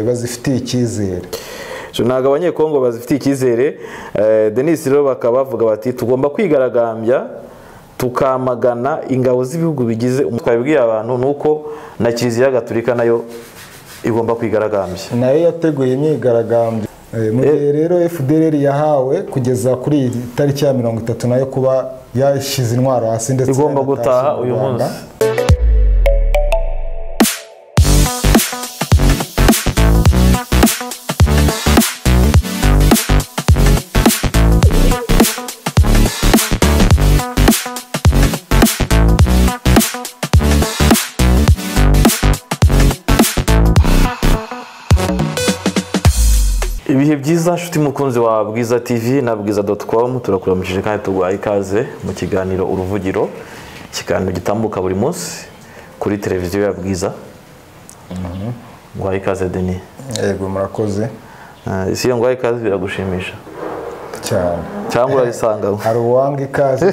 Bazifitiye icyizere. So ntabwo Abanyekongo bazifitiye icyizere. Denis, rero bakaba bavuga bati tugomba kwigaragambya tukamagana ingabo z'ibihugu bigize. Twabibwiye abantu nuko na Kiliziya Gatolika nayo igomba kwigaragambya. Nayo yateguye imyigaragambyo. Mu gihe rero FDLR yahawe kugeza kuri iyi tariki ya 30 nayo kuba yashyize intwaro hasi ndetse igomba yanatashye gutaha mu uyu Rwanda. munsi. Ibihe byiza nshuti mukunzi wa Bwiza TV na bwiza.com, turakuramukije kandi tuguhaye ikaze mu kiganiro Uruvugiro, ikiganiro gitambuka buri munsi kuri televiziyo ya Bwiza. Nguhaye ikaze, Denis. Yego, murakoze. Isi iyo nguhaye ikaze biragushimisha cyane. Cyangwa urabisanga? Hari uwanga ikaze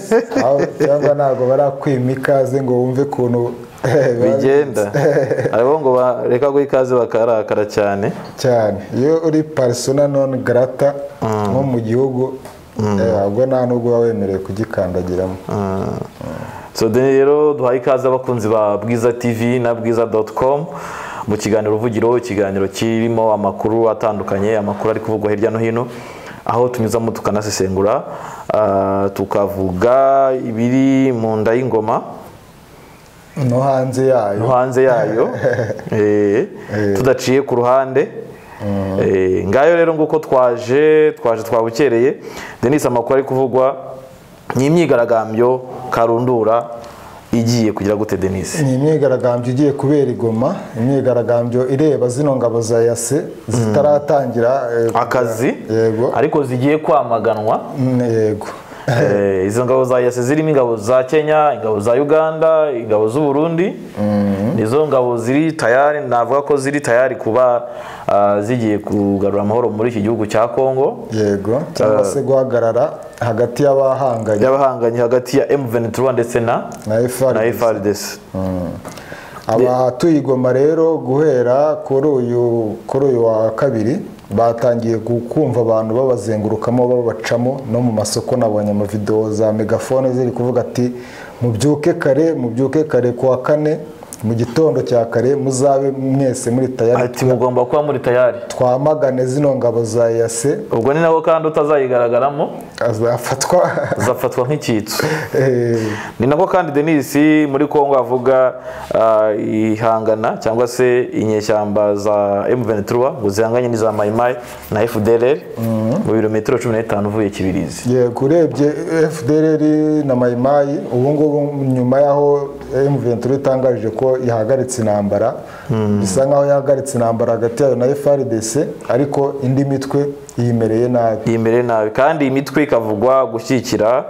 cyangwa ntabwo barakwima ikaze ngo wumve ukuntu bigenda? Hariho ngo bareka guha ikaze bakarakara cyane. Cyane, iyo uri persona non grata nko mu gihugu, ubwo nta nubwo uba wemerewe kugikandagiramo. So Denis, rero duhaye ikaze abakunzi ba Bwiza TV na bwiza.com mu kiganiro Uruvugiro, ikiganiro kirimo amakuru atandukanye, amakuru ari kuvugwa hirya no hino, aho tunyuzamo tukanasesengura, tukavuga ibiri mu nda y'ingoma no hanze yayo. No hanze yayo, tudaciye ku ruhande. Ngayo rero nguko twaje twabukereye. Denis, amakuru ari kuvugwa ni imyigaragambyo karundura igiye kugira gute, Denis? Ni imyigaragambyo igiye kubera i Goma, imyigaragambyo ireba zino ngabo za EAC zitaratangira akazi Yego. ariko zigiye kwamaganwa. Yego. Izo ngabo za EAC zirimo ingabo za Kenya, ingabo za Uganda, ingabo z'u Burundi, nizo ngabo ziri tayari, navuga ko ziri tayari kuba zigiye kugarura amahoro muri iki gihugu cya Kongo. Yego, cyangwa se guhagarara hagati y'abahanganye. Y'abahanganye hagati ya M23 ndetse na na na FARDC. FARDC. Abatuye i Goma rero guhera kuri uyu wa kabiri batangiye kumva abantu babazengurukamo, babacamo no mu masoko. Nabonye amavidewo za megafone ziri kuvuga ati: "Mubyuke kare, mubyuke kare, ku wa kane mu gitondo cya kare muzabe mwese muri tayari." Ati mugomba kuba muri tayari. Twamagane zino ngabo za EAC. Ubwo ni nabo kandi utazayigaragaramo azafatwa. Azafatwa nk'icyitso. Ni nako kandi, Denis, muri Kongo avuga ihangana cyangwa se inyeshyamba za M23 ngo zihanganye n'iza Mai Mai na FDLR mu birometero 15 uvuye Kibirizi. Yego, urebye FDLR na Mayimayi ubu ngubu, nyuma y'aho M23 itangaje ko yahagaritse intambara, bisa nkaho yahagaritse intambara hagati yayo na FARDC, ariko indi mitwe yimereye nabi. Yimereye nabi, kandi iyi mitwe ikavugwa gushyigikira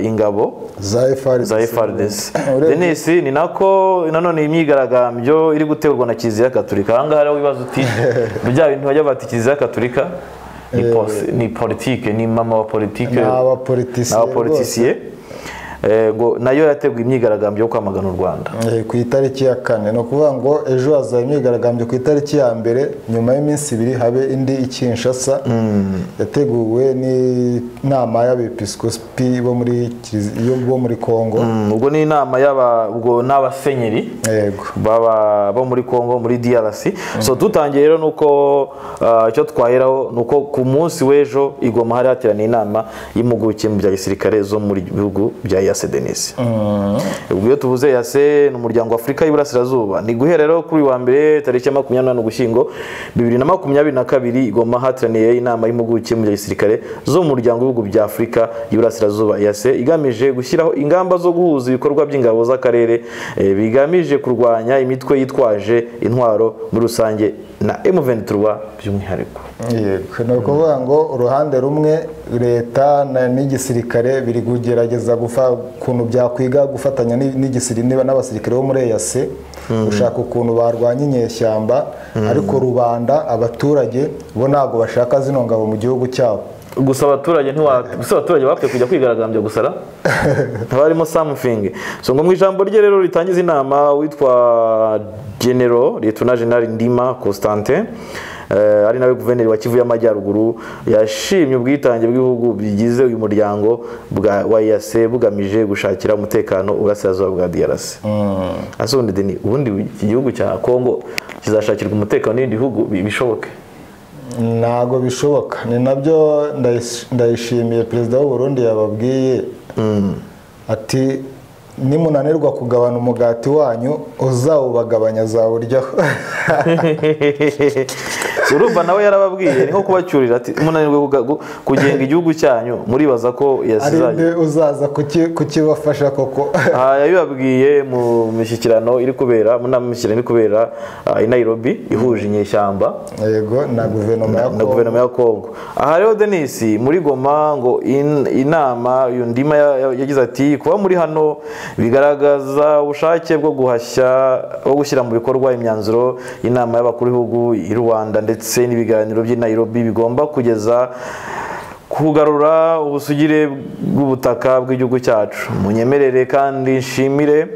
ingabo za FARDC. Za FARDC. Denis, ni nako nanone imyigaragambyo iri gutegurwa na Kiliziya Gatolika. Aha ngaha rero wibaza uti bya bintu bajya bati Kiliziya Gatolika ni politike, ni mama wa politike. Ni abapolitisiye. N'abapolitisiye. Ngo nayo yateguye imyigaragambyo yo kwamagana u Rwanda. Ku itariki ya 4, ni ukuvuga ngo ejo hazaba imyigaragambyo ku itariki ya 1, nyuma y'iminsi 2 habe indi i Kinshasa, yateguwe n'inama y'abepiskopi bo muri Kongo. Ubwo ni inama y'aba, ubwo n'abasenyeri baba bo muri Congo, muri DRC. So dutangiye rero nuko icyo twaheraho nuko ku munsi w'ejo i Goma hari hateraniye inama y'impuguke mu bya gisirikare zo muri bihugu bya EAC, Denis. Ubwo iyo tuvuze EAC ni umuryango wa Afurika y'Iburasirazuba. Ni guhera rero kuri uyu wa mbere tariki ya 28 Ugushyingo 2022 i Goma hateraniye inama y'impuguke mu bya gisirikare zo mu muryango w'ibihugu bya Afurika y'Iburasirazuba EAC, igamije gushyiraho ingamba zo guhuza ibikorwa by'ingabo z'akarere bigamije kurwanya imitwe yitwaje intwaro muri rusange na M23 by'umwihariko. Yego, ni ukuvuga ngo uruhande rumwe leta n'igisirikare biri kugerageza ukuntu byakwiga gufatanya niba n'abasirikare bo muri EAC gushaka ukuntu barwanya inyeshyamba, ariko rubanda, abaturage bo ntabwo bashaka zino ngabo mu gihugu cyabo. Gusa abaturage gusa abaturage bapfuye kujya kwigaragambya gusara barimo something. So ngo mu ijambo rye rero ritangiza inama witwa General Lieutenant General Ndima Constantin, ari nawe guverineri wa Kivu y'Amajyaruguru, yashimye ubwitange bw'ibihugu bigize uyu muryango wa EAC bugamije gushakira umutekano uburasirazuba bwa DRC. Asundi Deni, ubundi iki gihugu cya Kongo kizashakirwa umutekano n'ibindi bihugu bishoboke? Ntago bishoboka. Ni nabyo ndayishimiye perezida w'u Burundi yababwiye ati nimunanirwa kugabana umugati wanyu uzawubagabanya azawuryaho. Urumva nawe yarababwiye ni nko kubacyurira ati munanirwe kugenga igihugu cyanyu muribaza ko yasizanye uzaza kukibafasha koko. Yabibabwiye mu mishyikirano iri kubera mu nama mishyikirano iri kubera i Nairobi ihuje inyeshyamba yego na guverinoma ya Kongo. Aha rero Denis muri Goma ngo inama uyu Ndima yagize ati kuba muri hano bigaragaza ubushake bwo guhashya bwo gushyira mu bikorwa imyanzuro inama y'abakuru b'ibihugu i Rwanda ndetse n'ibiganiro by'i Nairobi bigomba kugeza kugarura ubusugire bw'ubutaka bw'igihugu cyacu. Munyemerere kandi nshimire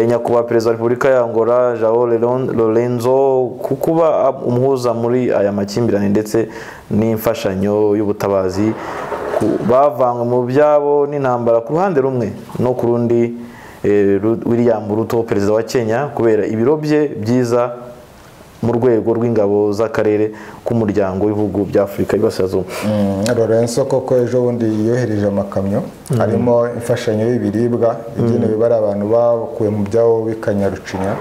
nyakubahwa Perezida wa Repubulika ya Angola João Lourenço kukuba umuhuza muri aya makimbirane ndetse n'imfashanyo y'ubutabazi bavanywe mu byabo n'intambara ku ruhande rumwe no ku rundi William Ruto Perezida wa Kenya kubera ibiro bye byiza mu rwego rw'ingabo z'akarere k'umuryango w'ibihugu bya Afurika y'Iburasirazuba. Lorenzo koko ejo bundi yohereje amakamyo harimo imfashanyo y'ibiribwa igenewe bari abantu bakuwe mu byabo bikanyarucinya.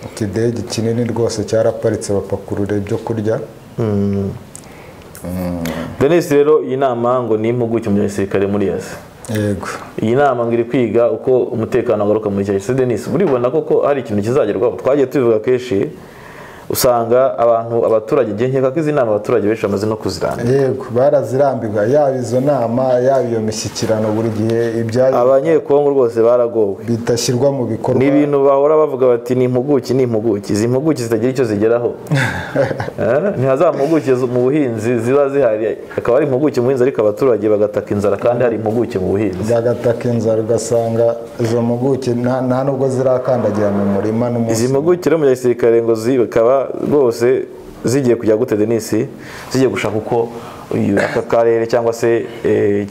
Ikidege kinini rwose cyaraparitse bapakurura ibyo kurya. Denis rero iyi nama ngo ni impuguke mu bya gisirikare muri EAC. Yego. Iyi nama ngo iri kwiga uko umutekano wagaruka muri icyo. Denis uribona koko hari ikintu kizagerwaho? Twagiye tubivuga kenshi usanga abantu abaturage gihe nkeka ko izi nama abaturage benshi bamaze no kuzirambirwa. Yego barazirambirwa, yaba izo nama yaba iyo mishyikirano buri gihe ibyayo abanyekongo rwose baragowe bitashyirwa mu bikorwa. Ni ibintu bahora bavuga bati ni impuguke ni impuguke, izi mpuguke zitagira icyo zigeraho. Ntihazampuguke mu buhinzi ziba zihari, akaba ari impuguke mu buhinzi ariko abaturage bagataka inzara kandi hari impuguke mu buhinzi. Bagataka inzara ugasanga izo mpuguke nta nubwo zirakandagira mu murima n'umunsi. Izi mpuguke rero mu gisirikare ngo zikaba rwose zigiye kujya gute Denis, zigiye gushaka uko aka karere cyangwa se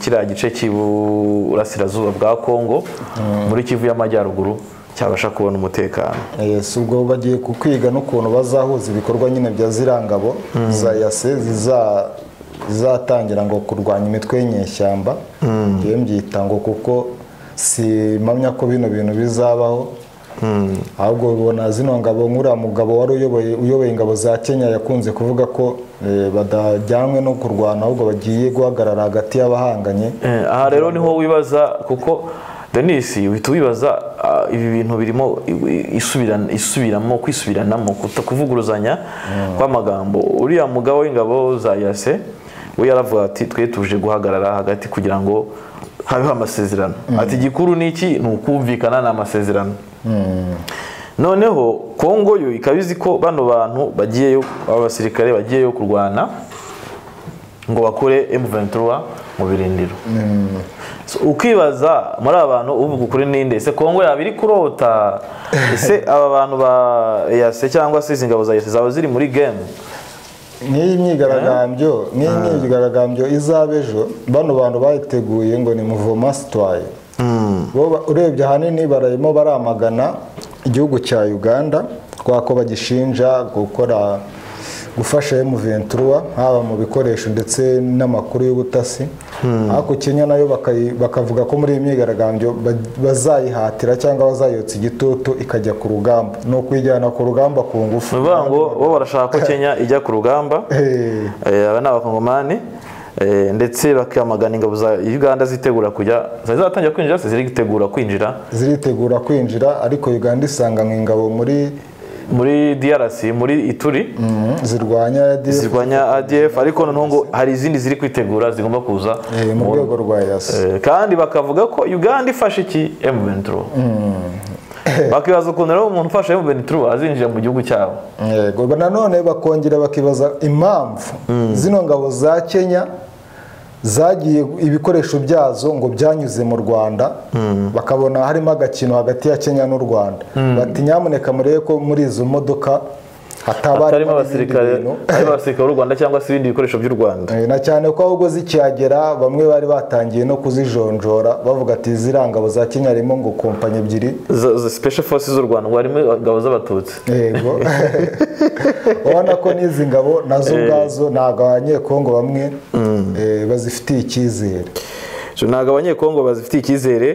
kiriya gice cy'iburasirazuba bwa Kongo muri Kivu y'Amajyaruguru cyabasha kubona umutekano. Yes, ubwo bagiye kukwiga n'ukuntu bazahuza ibikorwa nyine bya zirangabo za EAC zizatangira ngo kurwanya imitwe y'inyeshyamba. Ngiye mbyita ngo kuko simpamya ko bino bintu bizabaho. Ahubwo ubona zino ngabo nk'uriya mugabo wari uyoboye ingabo za Kenya yakunze kuvuga ko badajyanwe no kurwana ahubwo bagiye guhagarara hagati y'abahanganye. Aha rero niho wibaza kuko Denis uhita wibaza ibi bintu birimo isubiramo kwisubiranamo kuvuguruzanya kw'amagambo. Uriya mugabo w'ingabo za EAC we yaravuga ati twe tuje guhagarara hagati kugira ngo habeho amasezerano. Ati gikuru niki ni ukumvikana n'amasezerano. Noneho Kongo yo ikabizi ko bano bantu bagiyeyo abasirikare bagiyeyo kurwana ngo bakore M23 mu birindiro. So, ukibaza muri abantu uvuga ukuri ninde? Ese Kongo yabiri kurota? Ese aba bantu ba EAC cyangwa se izingabo za EAC zaba ziri muri game? Nk'iyi myigaragambyo izabejo bano bantu bayiteguye ngo ni mouvement citoyen. Bo urebye ahanini barimo baramagana igihugu cya Uganda kwako bagishinja gukora gufasha M23 haba mu bikoresho ndetse n'amakuru y'ubutasi. Ariko Kenya nayo bakavuga ko muri iyi myigaragambyo bazayihatira cyangwa bazayotsa igitutu ikajya ku rugamba no kwijyana ku rugamba ku ngufu. Bivuga ngo bo barashaka ko Kenya ijya ku rugamba. Aba ni abakongomani ndetse bakamagana ingabo za Uganda zitegura kujya zatangira kwinjira ziritegura kwinjira ariko Uganda isanga ingabo muri DRC muri Ituri zirwanya ADF ariko noneho ngo hari izindi ziri kwitegura zigomba kuza mu rwego rwa EAC kandi bakavuga ko Uganda ifashe iki M23. Bakibaza ukuntu rero umuntu ufashe M23 azinjira mu gihugu cyabo. Yego, nanone bakongera bakibaza impamvu zino ngabo za Kenya zagiye ibikoresho byazo ngo byanyuze mu Rwanda, bakabona harimo agakino hagati ya Kenya n'u Rwanda. Bati nyamuneka murebe ko muri izo modoka hatarimo abasirikare b'u Rwanda cyangwa se ibindi bikoresho by'u Rwanda. Na cyane ko ahubwo zikihagera bamwe bari batangiye no kuzijonjora bavuga ati ziriya ngabo za Kenya harimo ngo kompanyi ebyiri za special forces z'u Rwanda, ngo harimo ingabo z'abatutsi. Yego. Ubona ko n'izi ngabo nazo ubwazo ntabwo abanyekongo bamwe bazifitiye icyizere. Ntabwo abanyekongo bazifitiye icyizere.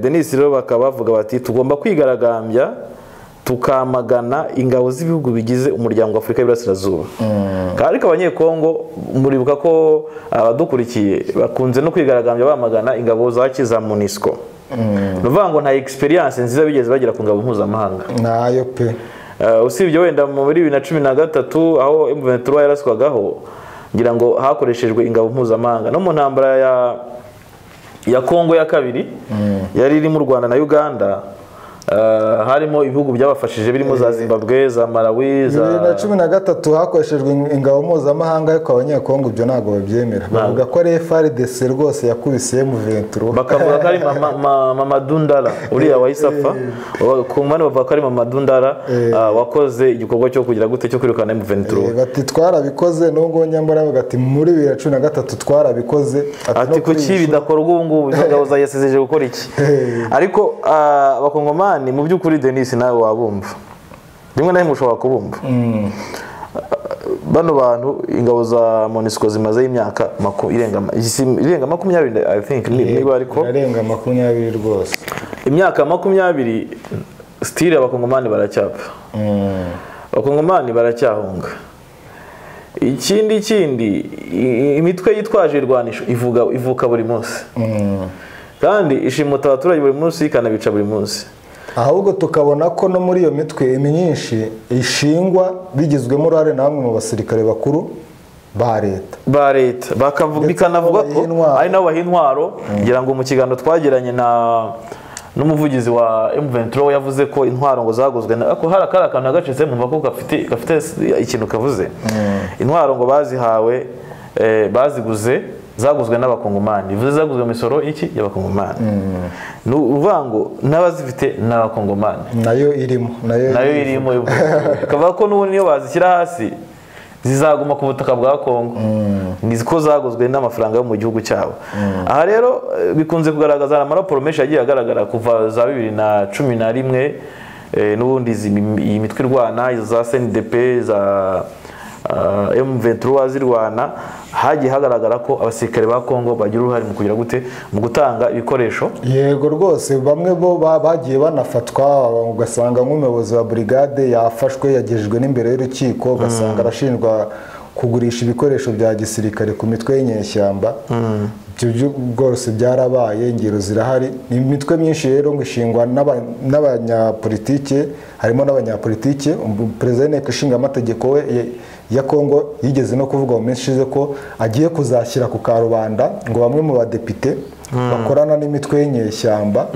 Denis rero bakaba bavuga bati tugomba kwigaragambya tukamagana ingabo z'ibihugu bigize umuryango wa Afurika y'Iburasirazuba. Ariko abanyekongo muribuka ko abadukurikiye bakunze no kwigaragambya bamagana ingabo za kiza MONUSCO. Nuvuga ngo nta experience nziza bigeze bagira ku ngabo mpuzamahanga. Nayo pe. Usibye wenda muri 2013 aho M23 yaraswagaho, ngira ngo hakoreshejwe ingabo mpuzamahanga. No mu ntambara ya Kongo ya kabiri yari iri mu Rwanda na Uganda, harimo ibihugu byabafashije birimo za Zimbabwe, za Malawi, za 2013 hakoreshejwe ingabo mpuzamahanga, ariko abanyekongo ibyo ntabwo babyemera. Bavuga ko ari FARDC rwose yakubise M23. Bakavuga ko ari Mama Dundara uriya wahise apfa. Ku mpande bavuga ko ari Mama Dundara wakoze igikorwa cyo kugira gute cyo kwirukana M23. Bati twarabikoze nubwo nyambara bavuga ati muri 2013 twarabikoze. Ati kuki bidakorwa ubu ngubu izo ngabo za yasizeje gukora iki? Ariko abakongomani mu by'ukuri Denis nawe wabumva, rimwe na rimwe ushobora kubumva. Bano bantu ingabo za MONUSCO zimaze imyaka irenga 20 I think, niba ariko irenga 20 rwose, imyaka 20 style abakongomani baracyapfa, abakongomani baracyahunga. Ikindi imitwe yitwaje irwanisho ivuka buri munsi, kandi ishimuta abaturage buri munsi ikanabica buri munsi. Ahubwo tukabona ko no muri iyo mitwe myinshi ishingwa bigizwemo uruhare na bamwe mu basirikare bakuru ba leta bikanavuga ko ari nabo baha intwaro. Ngira ngo mu kiganiro twagiranye na n'umuvugizi wa M23 yavuze ko intwaro ngo zaguzwe, ariko hari akantu gacitse mumva ko gafite ikintu kavuze. Intwaro ngo bazihawe, baziguze, zaguzwe n'abakongomani, bivuze zaguzwe mu misoro iki y'abakongomani. Ni uvuga ngo n'abazifite n'abakongomani, nayo irimo kavuga ko n'ubu niyo bazishyira hasi zizaguma ku butaka bwa Kongo, niziko zaguzwe n'amafaranga yo mu gihugu cyabo. Aha rero bikunze kugaragaza amaraporo menshi yagiye agaragara kuva za 2011, n'ubundi iyi mitwe irwana za CNDP za M23 zirwana, hagiye hagaragara ko abasirikare ba Kongo bagira uruhare mu kugira gute mu gutanga ibikoresho. Yego rwose bamwe bo bagiye banafatwa, ugasanga nk'umuyobozi wa brigade yafashwe yagejejwe n'imbere y'urukiko, ugasanga arashinjwa kugurisha ibikoresho bya gisirikare ku mitwe y'inyeshyamba. Ibyo rwose byarabaye, ingero zirahari. Ni imitwe myinshi rero ngo ishingwa n'abanyapolitike, harimo n'abanyapolitike. Perezida w'inteko ishinga amategeko we ya Kongo yigeze no kuvuga mu minsi ishize ko agiye kuzashyira ku karubanda ngo bamwe mu badepite bakorana n'imitwe y'inyeshyamba.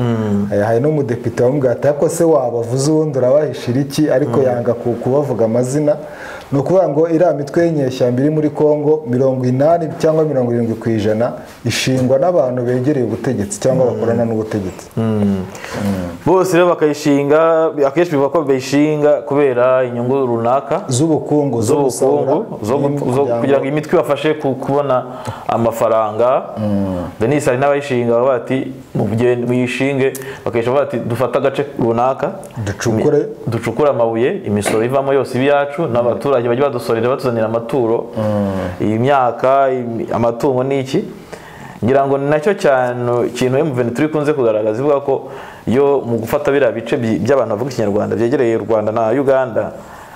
Hari n'umudepite wamubwiye ati ariko se wabavuze ubundi urabahishira iki, ariko yanga kubavuga amazina. Ni ukuvuga ngo iriya mitwe y'inyeshyamba iri muri Kongo 80 cyangwa 70% ishingwa n'abantu begereye ubutegetsi cyangwa bakorana n'ubutegetsi. Bose rero bakayishinga, akenshi bivuga ko bayishinga kubera inyungu runaka z'ubukungu, kugira ngo imitwe ibafashe kubona amafaranga. Denis hari n'abayishinga bavuga bati muyishinge, bakayishinga bati dufate agace runaka ducukure amabuye, imisoro ivamo yose ibiyacu n'abaturage bajye badusorera batuzanira amaturo, imyaka, amatungo n'iki. Ngira ngo nacyo cyane kintu M23 ikunze kugaragaza, ivuga ko yo mu gufata biriya bice by'abantu bavuga ikinyarwanda byegereye u Rwanda na Uganda,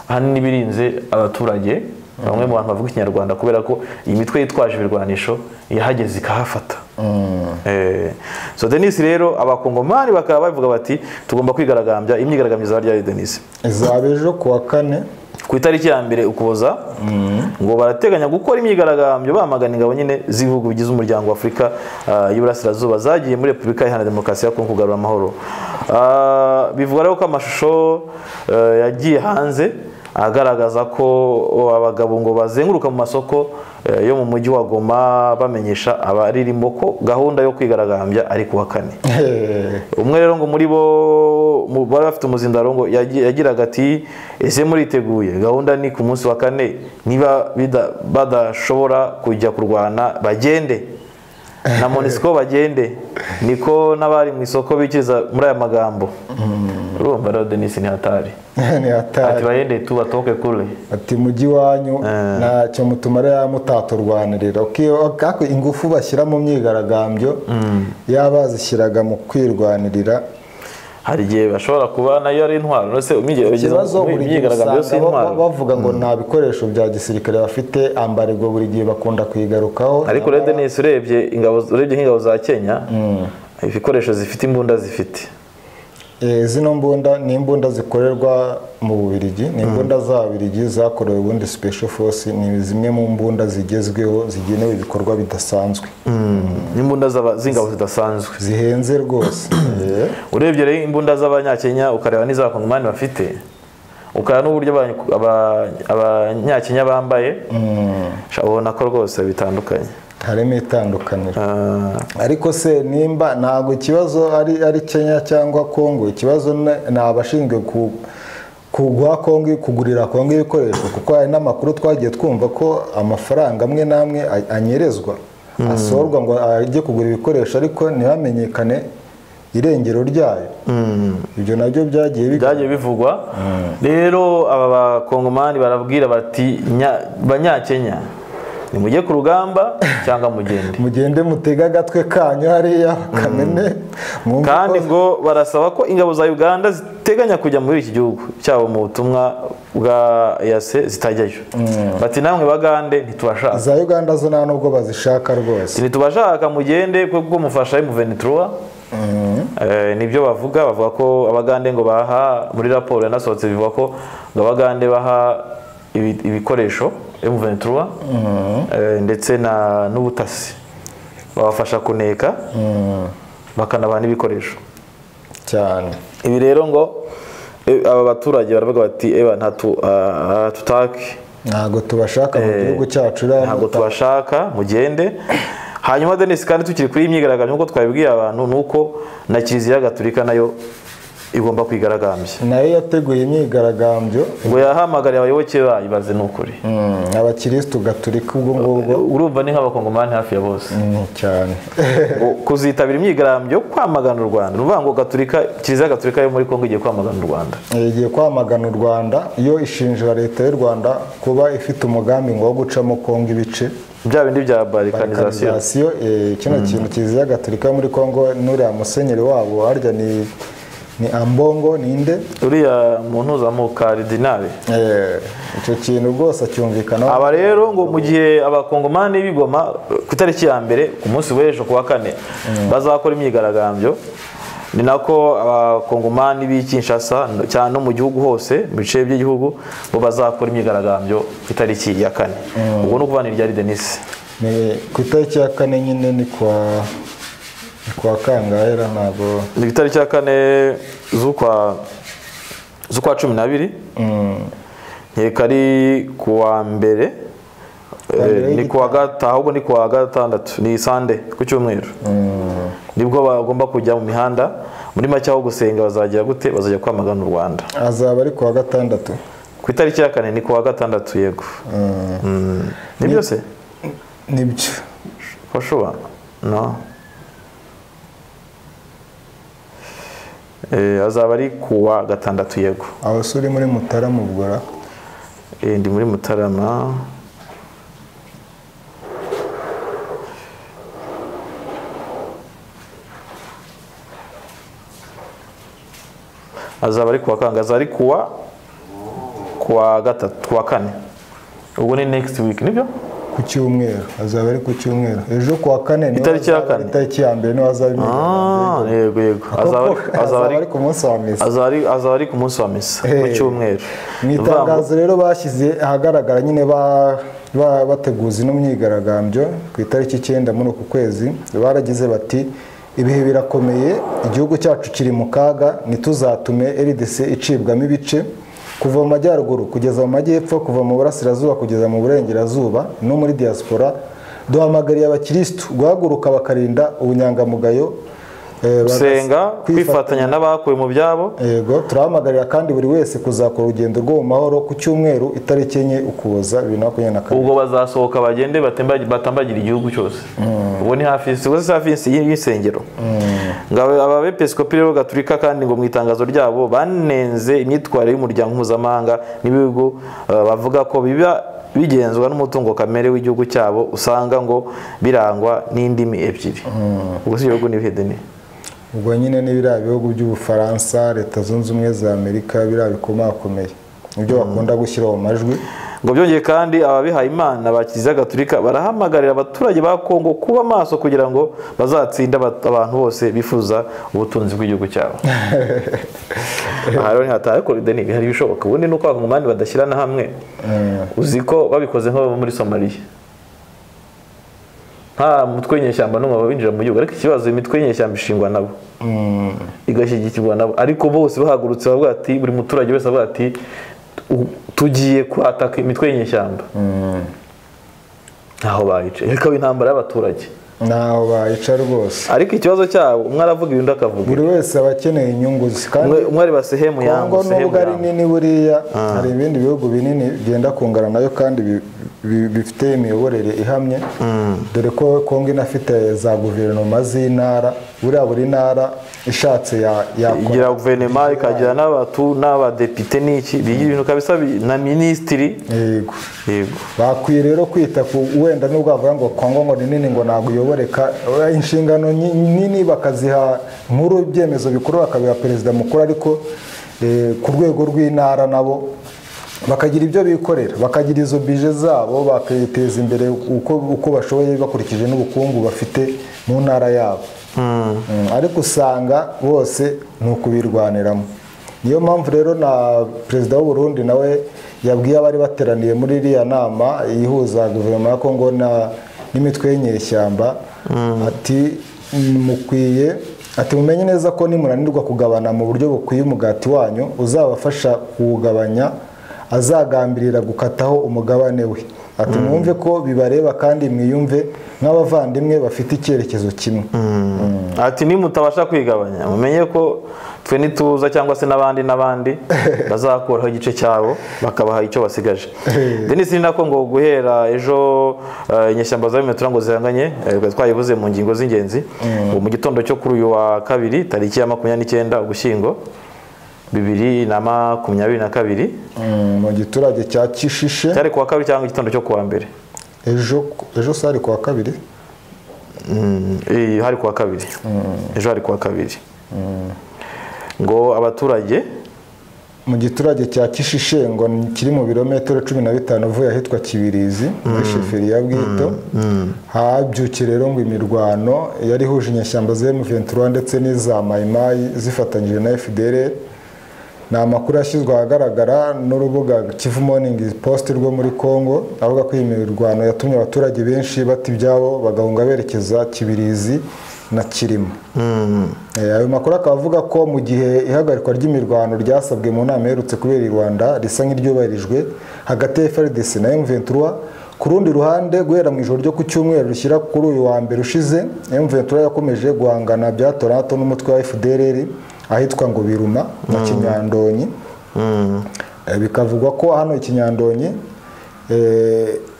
ahanini birinze abaturage bamwe mu bantu bavuga ikinyarwanda, kubera ko iyi mitwe yitwaje ibirwanisho yahageze ikahafata. So Denis rero abakongomani bakaba bavuga bati tugomba kwigaragambya. Imyigaragambyo izaba ryari Denis? Izaba ejo kuwa kane. Ku itariki ya 1 Ukuboza ngo barateganya gukora imyigaragambyo bamagana ingabo nyine z'ibihugu bigize umuryango wa Afurika y'Iburasirazuba zagiye muri Repubulika Iharanira Demokarasi ya Kongo kugarura amahoro. Bivuga rero ko amashusho yagiye hanze agaragaza ko abagabo ngo bazenguruka mu masoko yo mu mujyi wa Goma bamenyesha abaririmo ko gahunda yo kwigaragambya ari kuwa kane. Umwe rero ngo muri bo bari bafite umuzindaro ngo yagiraga ati ese muriteguye, gahunda ni ku munsi wa kane, niba badashobora kujya kurwana bagende na MONUSCO bagende, niko n'abari mu isoko bikiriza muri aya magambo. Urumva rero Denis ni hatari. Ni hatari. Ati bayende tu batoke kule. Ati muji wanyu ntacyo mutumara mutaturwanirira. Kako ingufu bashyira mu myigaragambyo yabazishyiraga mu kwirwanirira. Hari igihe bashobora kuba nayo ari intwaro. Nose imyigaragambyo si intwaro. Bavuga ngo nta bikoresho bya gisirikare bafite, ambarego buri gihe bakunda kwigarukaho. Ariko rero Denis urebye ingabo, urebye nk'ingabo za Kenya, ibikoresho zifite, imbunda zifite. Zino mbunda ni imbunda zikorerwa mu Bubiligi, ni imbunda za Bubiligi zakorewe ubundi Special Force, ni zimwe mu mbunda zigezweho zigenewe ibikorwa bidasanzwe. Imbunda z'ingabo zidasanzwe zihenze rwose. Urebye rero imbunda z'abanyakenya ukareba n'iz'abakongomani bafite, ukareba n'uburyo abanyakenya bambaye, ubona ko rwose bitandukanye. Harimo itandukaniro. Ariko se nimba ntabwo ikibazo ari Kenya cyangwa Kongo, ikibazo ni abashinzwe kuguha Kongo, kugurira Kongo ibikoresho, kuko hari n'amakuru twagiye twumva ko amafaranga amwe n'amwe anyerezwa, asorwa ngo ajye kugura ibikoresho ariko ntihamenyekane irengero ryayo. Ibyo nabyo byagiye bivugwa. Rero aba bakongomani barabwira bati banyakenya nimujye ku rugamba cyangwa mugende. Mugende mutega agatwe kanyu hariya kamene. Kandi ngo barasaba ko ingabo za Uganda ziteganya kujya muri iki gihugu cyabo mu butumwa bwa EAC zitajyayo. Bati namwe bagande ntitubashaka. Za Uganda zo nta nubwo bazishaka rwose. Ntitubashaka mugende kuko mufasha M23. Nibyo bavuga, bavuga ko abagande ngo baha muri raporo yanasohotse bivuga ko ngo abagande baha ibikoresho M23 ndetse na n'ubutasi, babafasha kuneka bakanabaha n'ibikoresho cyane. Ibi rero ngo aba baturage baravuga bati eba tutake, ntago tubashaka mu gihugu cyacu, ntago tubashaka mugende. Hanyuma Denis kandi tukiri kuri imyigaragambyo nkuko twabibwiye abantu nuko na Kiliziya Gatolika nayo igomba kwigaragambya. Nayo yateguye imyigaragambyo ngo yahamagariye abayoboke bayo baze nukuri. Abakristo Gatolika ubwo ngubwo urumva ni nk'abakongomani hafi ya bose. Cyane. Kuzitabira imyigaragambyo kwamagana u Rwanda. Uruvuga ngo Gatolika, Kiliziya Gatolika yo muri Kongo igiye kwamagana u Rwanda. Igiye kwamagana u Rwanda, iyo ishinja leta y'u Rwanda kuba ifite umugambi ngo wo gucamo Kongo ibice. Bya bindi bya balkanization. Kino kintu Kiliziya Gatolika yo muri Kongo nuriya musenyeri wabo harya ni Ambongo ninde uriya muntu uzamuka cardinal. Icyo kintu rwose cyumvikana. Aba rero ngo mu gihe abakongomani bigoma ku itariki ya 1 ku munsi w'ejo kuwa kane bazakora imyigaragambyo, ni nako abakongomani b'i Kinshasa cyane no mu gihugu hose mu bice by'igihugu bo bazakora imyigaragambyo ku itariki ya 4. Ubwo no kuvanira ryari Denis? Ni ku itariki ya 4 nyine ni kwa kangahe ntago ni itariki ya 4 z'ukwa 12. Nkeka ari kuwa mbere, ni kuwa gatanu, ahubwo ni kuwa gatandatu, ni Sunday ku cyumweru. Nibwo bagomba kujya mu mihanda muri make aho gusenga bazajya gute, bazajya kwamagana u Rwanda. Azaba ari kuwa gatandatu. Ku itariki ya 4 ni kuwa gatandatu yego. Ni byose? Nibyo. For sure. No. Azaba ari kuwa gatandatu yego. Abasuri muri Mutarama ubwo? Ndi muri Mutarama. Azaba ari kuwa kanga, azaba ari kuwa gatatu, kuwa kane. Ubwo ni next week nibyo? Ku Ku cyumweru, azaba ari ku cyumweru. Ejo kuwa kane, itariki ya kane, itariki ya mbere niho azaba imyigaragambyo. Yego yego, azaba ari ku munsi wa misa. Azaba ari ku munsi wa misa ku cyumweru. Mu itangazo rero bashyize ahagaragara nyine bateguza ino myigaragambyo ku itariki 9 muri uku kwezi, baragize bati: ibihe birakomeye, igihugu cyacu kiri mu kaga, ntituzatume RDC icibwamo ibice kuva mu majyaruguru kugeza mu majyepfo, kuva mu burasirazuba kugeza mu burengerazuba no muri diaspora. Duhamagariye abakirisitu guhaguruka bakarinda ubunyangamugayo, gusenga, kwifatanya n'abakuwe mu byabo. Yego, turahamagarira kandi buri wese kuzakora urugendo rwo mu mahoro ku cyumweru itariki 4 Ukuboza 2022. Ubwo bazasohoka bagende batambagira igihugu cyose. Ubwo ni hafi y'insengero. Abepiskopi rero Gatolika kandi ngo mu itangazo ryabo banenze imyitwarire y'umuryango mpuzamahanga n'ibihugu bavuga ko biba bigenzwa n'umutungo kamere w'igihugu cyabo, usanga ngo birangwa n'indimi ebyiri. Ubwo si ibihugu n'ibihedeni. Ubwo nyine ni biriya bihugu by'Ubufaransa, Leta Zunze Ubumwe za Amerika, biriya bikomakomeye nibyo bakunda gushyira mu majwi. Ngo byongeye kandi ababihaye Imana ba Kiliziya Gatolika barahamagarira abaturage ba Kongo kuba maso kugira ngo bazatsinde abantu bose bifuza ubutunzi bw'igihugu cyabo. Aha rero ntihataye ko Deni hari ibishoboka. Ubundi nuko abakongomani badashyirana hamwe. Uzi ko babikoze nko muri Somalia. Nta mutwe w'inyeshyamba n'umwe binjira mu gihugu, ariko ikibazo imitwe y'inyeshyamba ishingwa nabo, igashyigikirwa nabo, ariko bose bahagurutse bavuga ati buri muturage wese avuga ati tugiye kwataka imitwe y'inyeshyamba. Ntaho bayica, ikaba intambara y'abaturage. Ntaho bayica rwose. Ariko ikibazo cyabo umwe aravuga ibindi akavuga, buri wese aba akeneye inyungu ze. Kandi umwe ari basehemu yangu, sehemu nubwo ari nini buriya hari ibindi bihugu binini byenda kungana nayo kandi bifite imiyoborere ihamye. Dore ko Kongo inafite za guverinoma z'intara, buriya buri ntara ishatse igira guverinoma ikagira n'abatu n'abadepite n'iki bigira ibintu kabisa na minisitiri. Yego yego, bakwiye rero kwita ku wenda nubwo bavuga ngo Kongo ngo ni nini ngo ntabwo iyoboreka, inshingano nini bakaziha nkuru, ibyemezo bikuru bakabiha perezida mukuru, ariko ku rwego rw'intara nabo bakagira ibyo bikorera, bakagira izo bije zabo, bakiteza imbere uko bashoboye bakurikije n'ubukungu bafite mu ntara yabo. Ariko usanga bose ni ukubirwaniramo. Niyo mpamvu rero na perezida w'u Burundi nawe yabwiye abari bateraniye muri iriya nama ihuza guverinoma ya Kongo n'imitwe y'inyeshyamba ati mukwiye, ati mumenye neza ko nimunanirwa kugabana mu buryo bukwiye umugati wanyu, uzabafasha kuwugabanya azagambirira gukataho umugabane we. Ati mwumve ko bibareba kandi mwiyumve nk'abavandimwe bafite icyerekezo kimwe. Ati nimutabasha kwigabanya mumenye ko twe nituza cyangwa se n'abandi n'abandi bazakuraho igice cyabo bakabaha icyo basigaje. Denis, ni nako ngo guhera ejo inyeshyamba za M23 ngo zihanganye, twayivuze mu ngingo z'ingenzi, mu gitondo cyo kuri uyu wa kabiri tariki ya 29 Ugushyingo 2022 mu giturage cya Kishishe. Cyari kuwa kabiri cyangwa igitondo cyo kuwa mbere? Ejo sari kuwa kabiri. Hari kuwa kabiri. Ejo hari kuwa kabiri. Ngo abaturage mu giturage cya Kishishe ngo kiri mu birometero 15 uvuye ahitwa Kibirizi muri sheferi ya Bwito, habyukiye rero ngo imirwano yari ihuje inyeshyamba za M23 ndetse n'iza Maimai zifatanyije na FDLR. Ni amakuru yashyizwe ahagaragara n'urubuga Kivu Morning Post rwo muri Kongo, avuga ko iyi mirwano yatumye abaturage benshi bata ibyabo bagahunga berekeza Kibirizi na Kirima. Ayo makuru akaba avuga ko mu gihe ihagarikwa ry'imirwano ryasabwe mu nama iherutse kubera i Rwanda risa nk'iryubahirijwe hagati ya FARDC na M23, ku rundi ruhande guhera mu ijoro ryo ku cyumweru rishyira kuri uyu wa mbere ushize, M23 yakomeje guhangana bya hato na hato n'umutwe wa FDLR ahitwa ngo Biruma na Kinyandonyi. Bikavugwa ko hano Kinyandonyi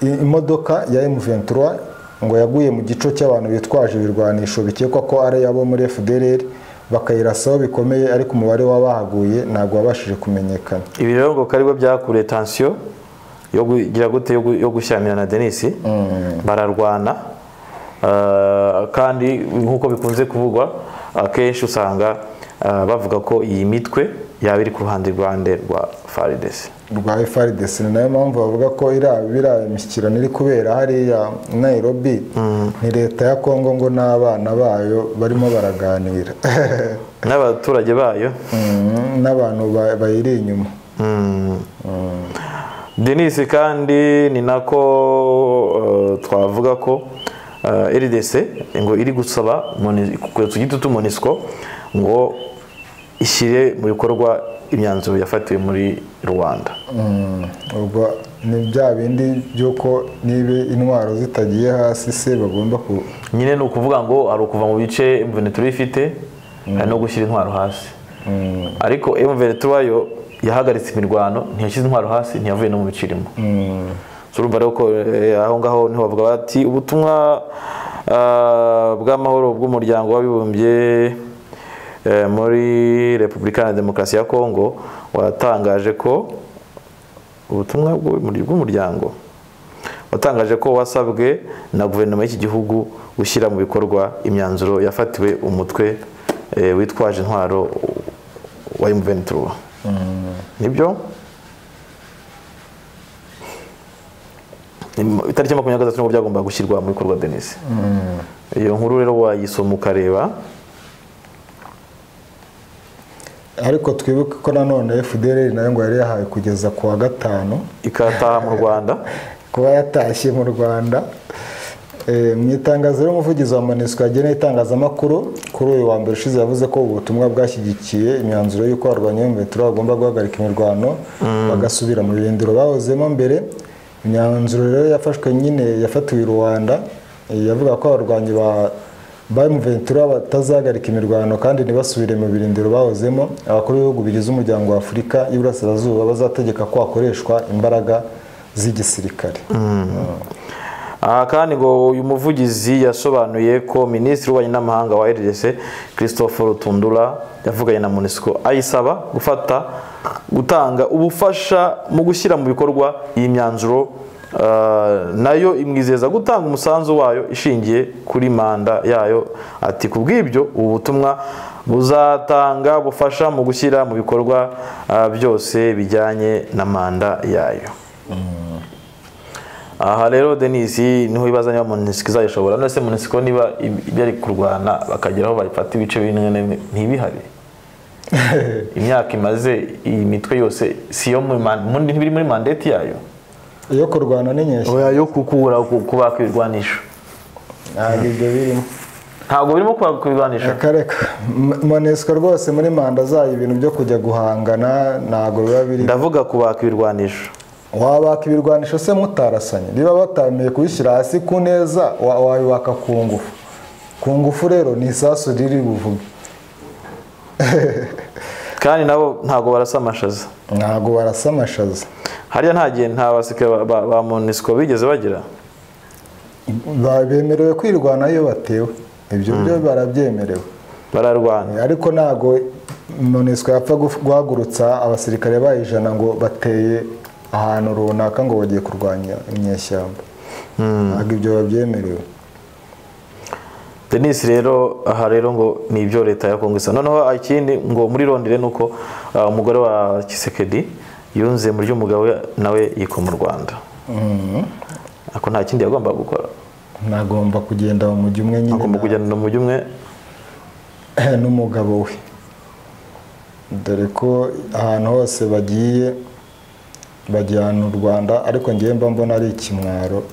imodoka ya M23 ngo yaguye mu gico cy'abantu bitwaje ibirwanisho bikekwa ko ari abo muri FDLR, bakayirasaho bikomeye, ariko umubare w'abahaguye ntabwo wabashije kumenyekana. Ibi rero ngo karibwo byakuriye tension yo kugira gute yo gushyamirana na Denis, bararwana. Kandi nkuko bikunze kuvugwa akenshi usanga bavuga ko iyi mitwe yaba iri ku ruhande rwa FARDC. rwa FARDC. Ni nayo mpamvu bavuga ko iriya mishyikirano iri kubera hariya Nairobi, ni leta ya Kongo ngo n'abana bayo barimo baraganira n'abaturage bayo n'abantu bayiri inyuma. Denis, kandi ni nako twavuga ko RDC ngo iri gusaba igitutu MONUSCO ngo ishyire mu bikorwa imyanzuro yafatiwe muri Rwanda. Ubwo ni bya bindi by'uko niba intwaro zitagiye hasi se bagomba ku nyine ni ukuvuga ngo hari ukuva mu bice M23 ifite, hari no gushyira intwaro hasi. Ariko M23 yo yahagaritse imirwano, ntiyashyize intwaro hasi, ntiyavuye no mu bice irimo. Urumva rero ko aho ngaho niho bavuga bati ubutumwa bw'amahoro bw'umuryango w'abibumbye muri Repubulika ya Demokarasi ya Kongo watangaje ko ubutumwa bw'umuryango watangaje ko wasabwe na guverinoma y'iki gihugu gushyira mu bikorwa imyanzuro yafatiwe umutwe witwaje intwaro wa M23. Nibyo? Itariki 23 nibwo byagomba gushyirwa mu bikorwa, Denis. Iyo nkuru rero wayisoma ukareba. Ariko twibuke ko nanone FDLR nayo ngo yari yahawe kugeza ku wa 5 ikataha mu Rwanda, kuba yatashye mu Rwanda. Mu itangazo y'umuvugizi wa MONUSCO yageneye itangazamakuru kuri uyu wa mbere ushize, yavuze ko ubutumwa bwashyigikiye imyanzuro y'uko abarwanyi ba M23 bagomba guhagarika imirwano bagasubira mu birindiro bahozemo mbere. Imyanzuro rero yafashwe nyine yafatiwe i Rwanda, yavuga ko abarwanyi ba M23 batazahagarika imirwano kandi ntibasubire mu birindiro bahozemo. Abakuru b'ibihugu bigize umuryango wa Afurika y'Iburasirazuba bazategeka ko hakoreshwa imbaraga z'igisirikare. Aha kandi ngo uyu muvugizi yasobanuye ko Minisitiri w'Ububanyi n'Amahanga wa RDC Christophe Rutundura yavuganye na MONUSCO ayisaba gutanga ubufasha mu gushyira mu bikorwa iyi myanzuro, nayo imwizeza gutanga umusanzu wayo ishingiye kuri manda yayo. Ati kubw'ibyo ubu butumwa buzatanga bufasha mu gushyira mu bikorwa byose bijyanye na manda yayo. Aha rero Denis niho ibaza niba MONUSCO izayishobora. None se MONUSCO niba ibyo kurwana bakageraho bayifata ibice bimwe ntibihari, imyaka imaze iyi mitwe yose si yo ntibiri muri mandate yayo yo kurwana n'inyeshyamba, oya yo kukura kubaka ibirwanisho. Ntabwo ibyo birimo, ntabwo birimo kubaka ibirwanisho. Akareka MONUSCO rwose muri manda zayo ibintu byo kujya guhangana ntabwo biba biri. Ndavuga kubaka ibirwanisho. Wabaka ibirwanisho se mutarasanye? Niba batameye kubishyira hasi ku neza, wabibaka ku ngufu. Ku ngufu rero ni isasu riri buvuge. Kandi nabo ntabwo barasa amashaza. Ntabwo barasa amashaza. Hariya nta gihe nta basirikare ba MONUSCO bigeze bagira. Bemerewe kwirwana iyo batewe. Ibyo byo barabyemerewe. Bararwana. Ariko ntabwo MONUSCO yapfa guhagurutsa abasirikare bayijana ngo bateye ahantu runaka ngo bagiye kurwanya inyeshyamba. Ntabwo ibyo babyemerewe. Denis rero aha rero ngo ni ibyo leta ya Kongo isa. Noneho ikindi ngo muri Londres nuko umugore wa Tshisekedi yunze muri ry'umugabo nawe yiko mu Rwanda. Ako nta kindi yagomba gukora. Nagomba kugenda mu mujyi umwe nyine. Agomba kugenda mu mujyi umwe n'umugabo we. Dore ko ahantu hose bagiye bajyana u Rwanda, ariko ngiye mba mbona ari ikimwaro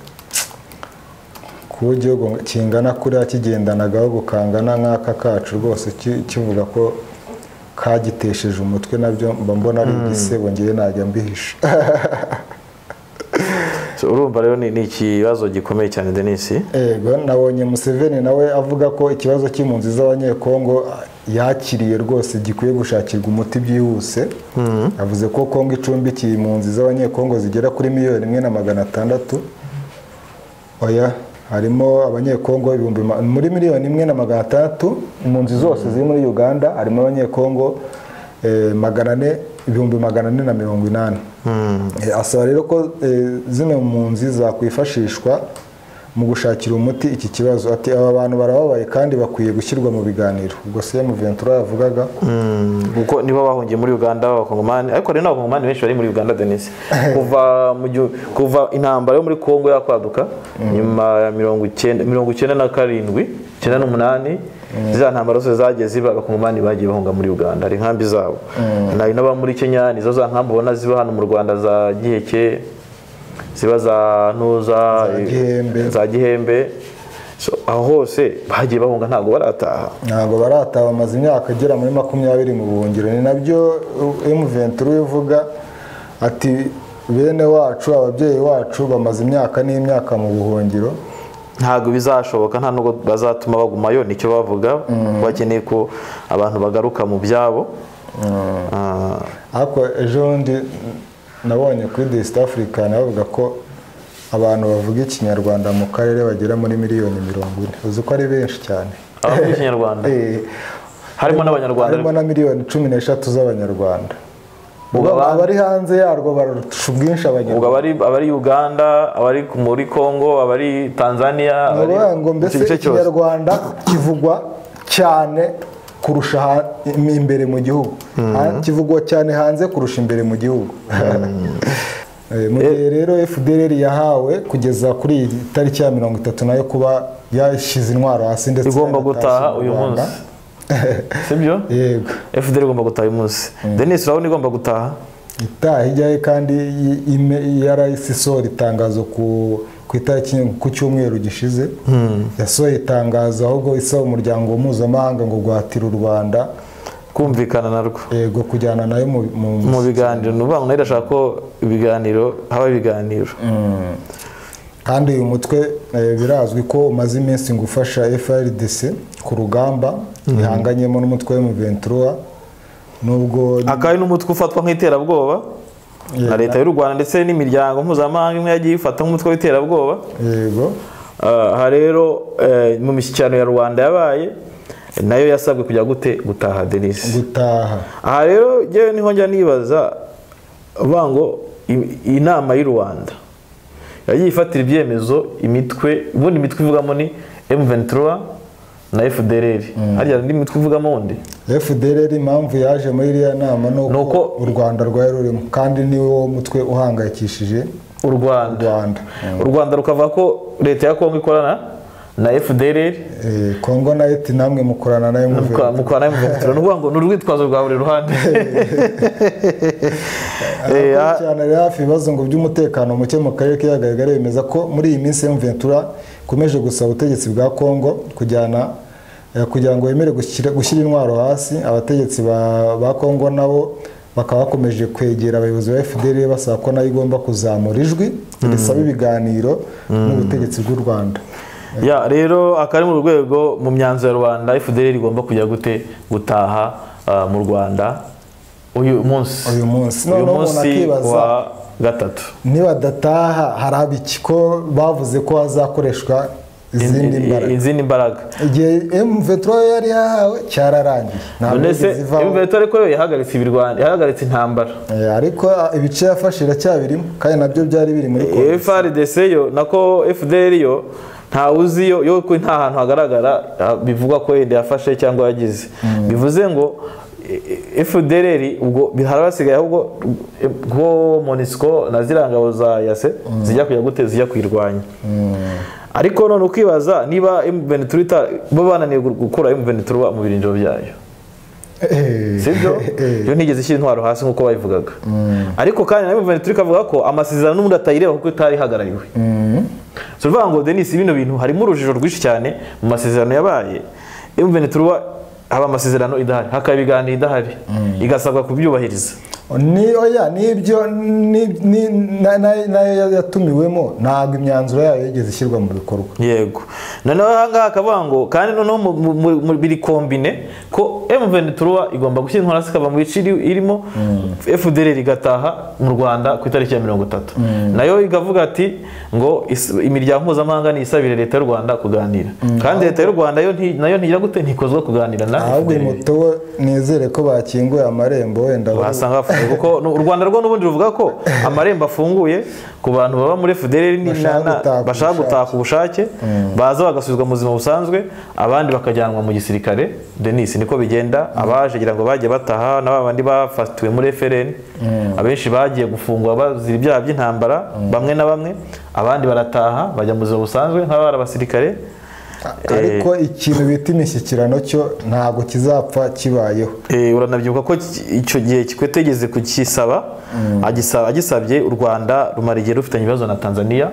kuba igihugu kingana kuriya kigendana agahugu kangana nk'aka kacu rwose kivuga ko kagitesheje umutwe, nabyo mba mbona ari igisebo, ngiye najya mbihisha. Urumva rero ni ikibazo gikomeye cyane Denis. Yego, nabonye Museveni nawe avuga ko ikibazo cy'impunzi z'abanyekongo yakiriye rwose gikwiye gushakirwa umuti byihuse. Yavuze ko Kongo icumbikiye impunzi z'abanyekongo zigera kuri 1,600,000. Oya, harimo abanyekongo muri 1,600,000 impunzi zose ziri muri Uganda, harimo abanyekongo 480,000. Asaba rero ko zino mpunzi zakwifashishwa mu gushakira umuti iki kibazo. Ati aba bantu barababaye kandi bakwiye gushyirwa mu biganiro. Ubwo se M23 yavugaga kuko nibo bahungiye muri Uganda b'abakongomani, ariko rero n'abakongomani benshi bari muri Uganda Denis. Kuva intambara yo muri Kongo yakwaduka nyuma ya 97 98 za ntambara zose zagiye ziba, abakongomani bagiye bahunga muri Uganda, ari inkambi zabo. Nayo n'aba muri Kenya nizo za nkambi ubona ziba hano mu Rwanda za Giheke, ziba za Ntuza, za Gihembe. So aho hose bagiye bahunga, ntago barataha. Ntago barataha, bamaze imyaka igera muri 20 mu buhungiro. Ni nabyo M23 ivuga ati bene wacu, ababyeyi wacu bamaze imyaka n'imyaka mu buhungiro, ntago bizashoboka, nta nubwo bazatuma bagumayo. Nicyo bavuga, bakeneye ko abantu bagaruka mu byabo. Ariko ejo bundi nabonye kuri The East Africa bavuga ko abantu bavuga ikinyarwanda mu karere bagera muri miliyoni 40. Uzi ko ari benshi cyane abavuga ikinyarwanda? Harimo n'abanyarwanda, harimo na miliyoni 13 z'abanyarwanda. Abari hanze yarwo barusha ubwinshi abanyarwanda. Ubwo abari Uganda, abari muri Kongo, abari Tanzania, abari ngo mbese ikinyarwanda kivugwa cyane kurusha imbere mu gihugu. Kivugwa cyane hanze kurusha imbere mu gihugu. Mu gihe rero FDLR yahawe kugeza kuri iyi tariki ya 30 nayo kuba yashyize intwaro hasi ndetse igomba gutaha uyu munsi. Sibyo? Yego. FDLR igomba gutaha uyu munsi. Denis, urabona igomba gutaha? Itaha ijyaye kandi yarahise isohora itangazo ku itariki ku cyumweru gishize. Yasohoye itangazo ahubwo isaba umuryango mpuzamahanga ngo guhatira u Rwanda kumvikana narwo. Yego, kujyana nayo mu biganiro. Nuvuga ngo nayo irashaka ko ibiganiro haba ibiganiro. Kandi uyu mutwe birazwi ko umaze iminsi ngo ufasha FARDC ku rugamba ihanganyemo n'umutwe wa M23, nubwo akari n'umutwe ufatwa nk'iterabwoba na leta y'u Rwanda ndetse n'imiryango mpuzamahanga imwe yagiye ifata nk'umutwe w'iterabwoba. Yego. Aha rero mu mishyikirano ya Rwanda yabaye nayo yasabwe kujya gute gutaha Denis. Gutaha. Aha rero jewe niho njya nibaza bango inama y'u Rwanda yagiye ifatira ibyemezo imitwe, ubundi imitwe ivugamo ni M23 na FDLR. Harya ndi mitwe ivugamo undi FDLR. Impamvu yaje muri iriya nama nuko u Rwanda rwari rurimo, kandi ni wo mutwe uhangayikishije u Rwanda. U Rwanda rukavuga ko leta ya Kongo ikorana na FDLR, Kongo nayo iti namwe mukorana nayo mukorana na M23. Nuvuga ngo n'urwitwazo rwa buri ruhande. Cyane rero hafi ibibazo ngo by'umutekano muke mu karere k'ibiyaga bigari bemeza ko muri iyi minsi M23 ikomeje gusaba ubutegetsi bwa Kongo kujyana kugira ngo bemere gushyira intwaro hasi. Abategetsi ba Kongo nabo bakaba bakomeje kwegera abayobozi ba FDLR basaba ko nayo igomba kuzamura ijwi risaba ibiganiro n'ubutegetsi bw'u Rwanda. Ya rero akari mu rwego mu myanzuro ya Rwanda FDLR igomba kujya gute gutaha mu Rwanda uyu munsi. Uyu munsi wa gatatu. Niba dataha haraba iki ko bavuze ko hazakoreshwa izindi mbaraga. Igihe M23 yari yahawe cyararangiye. Ntabwo zivaho. M23 ariko yo yahagaritse ibirwanda, yahagaritse intambara. Ariko ibice yafashe iracyabirimo kandi nabyo byari biri muri Kongo. FARDC yo nako FDLR yo nta uzi yo ko nta hantu hagaragara bivugwa ko yende yafashe cyangwa yagize. Bivuze ngo FDLR ubwo harabasigaye ahubwo ko MONUSCO na zirangabo za yase zijya kujya gute zijya kwirwanya. Ariko none ukibaza niba M23 bo bananiye gukura M23 mu birindiro byayo. Sibyo? Yo ntigeze ishyira intwaro hasi nkuko bayivugaga. Ariko kandi na M23 ikavuga ko amasezerano n'ubundi atayireba kuko itari hagarariwe. So bivuga ngo Denis bino bintu harimo urujijo rwinshi cyane mu masezerano yabaye. M23 haba amasezerano idahari, hakaba ibiganiro idahari, igasabwa kubyubahiriza. Ni oya nibyo ni nayo yatumiwemo ntabwo imyanzuro yayo yigeze ishyirwa mu bikorwa. Yego. Noneho aha akavuga ngo kandi noneho biri kombine ko M23 igomba gushyira intwaro zikava mu bice irimo, FDLR igataha mu Rwanda ku itariki ya 30. Nayo ikavuga ati ngo imiryango mpuzamahanga ni isabire leta y'u Rwanda kuganira. Kandi leta y'u Rwanda yo nayo ntigira gute ntikozwa kuganira na ahubwo muto nizere ko bakinguye amarembo wenda basanga Kuko u Rwanda rwo n'ubundi ruvuga ko amarembo afunguye ku bantu baba muri FDLR bashaka gutaha ku bushake, baza bagasubizwa mu buzima busanzwe, abandi bakajyanwa mu gisirikare. Denis, niko bigenda. Abaje ngira ngo bagiye bataha na babandi bafatiwe muri FRN, abenshi bagiye gufungwa bazira ibyaha by'intambara, bamwe na bamwe, abandi barataha bajya mu buzima busanzwe nk'abari abasirikare. Ariko ikintu bita imishyikirano cyo ntabwo kizapfa kibayeho. Uranabyibuka ko icyo gihe Kikwete yigeze kukisaba, agisabye u Rwanda rumara igihe rufitanye ibibazo na Tanzania.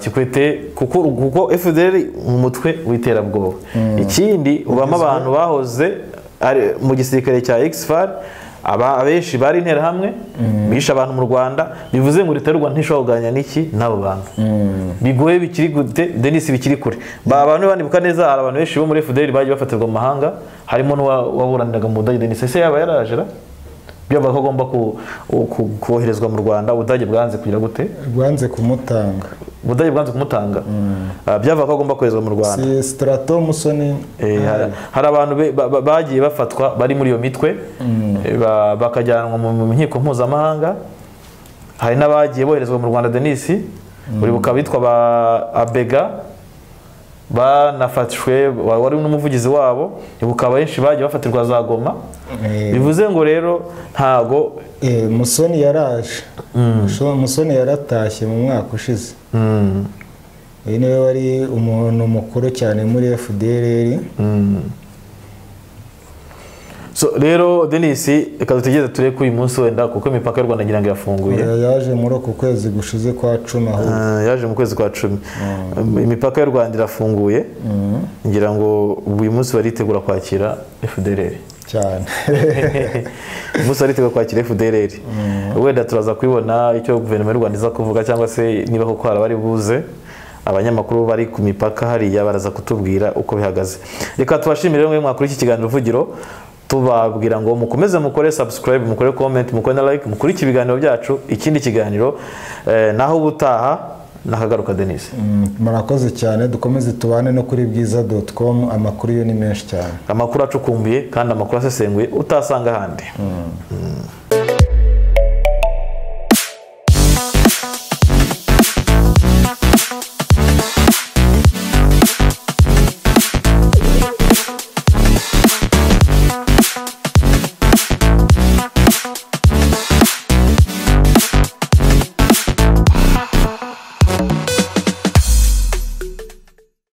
Kikwete kuko FDLR mu mutwe w'iterabwoba. Ikindi ubamo abantu bahoze mu gisirikare cya XFAR, abenshi bari interahamwe bishe abantu mu Rwanda, bivuze ngo leta y'u Rwanda ntishobora kuganira n'iki n'abo bantu. Bigoye bikiri gute Denis, bikiri kure. Abantu bandibuka neza, hari abantu benshi bo muri FDLR bagiye bafatirwa mu mahanga, harimo n'uwaburaniraga mu Budage. Denis ese yaba yarajera byavuga ko agomba koherezwa mu Rwanda, Ubudage bwanze kugira gute? Bwanze kumutanga. Ubudage bwanze kumutanga. Byavuga ko agomba koherezwa mu Rwanda. Si Strato Musoni. Hari abantu bagiye bafatwa bari muri iyo mitwe, bakajyanwa mu nkiko mpuzamahanga. Hari n'abagiye boherezwa mu Rwanda Denis, uribuka bitwa ba Abega banafatishwe, wari n'umuvugizi wabo, ibuka benshi bagiye bafatirwa za Goma. Bivuze ngo rero ntago Musoni yaraje. Musoni yaratashye mu mwaka ushize. Uyu niwe wari umuntu mukuru cyane muri FDLR. So rero Denis, reka dutegereze turebe ko uyu munsi wenda, kuko imipaka y'u Rwanda ngira ngo irafunguye. Yaje muri uku kwezi gushize kwa 10 aho. Yaje mu kwezi kwa 10. Imipaka y'u Rwanda irafunguye. Ngira ngo uyu munsi baritegura kwakira FDLR. Cyane. Umunsi baritegura kwakira FDLR. Wenda turaza kubibona icyo guverinoma y'u Rwanda iza kuvuga, cyangwa se niba koko hari abari buze abanyamakuru bari ku mipaka hariya baraza kutubwira uko bihagaze. Reka tubashimire mwe mwakuri iki kiganiro Ruvugiro, tubabwira ngo mukomeze mukore subscribe, mukore comment, mukore na like, mukore ibiganiro byacu. Ikindi kiganiro naho ubutaha nakagaruka Denis. Murakoze cyane, dukomeze tubane no kuri bwiza.com, amakuru yo ni menshi cyane, amakuru acukumbuye kandi amakuru asesenguye utasanga ahandi.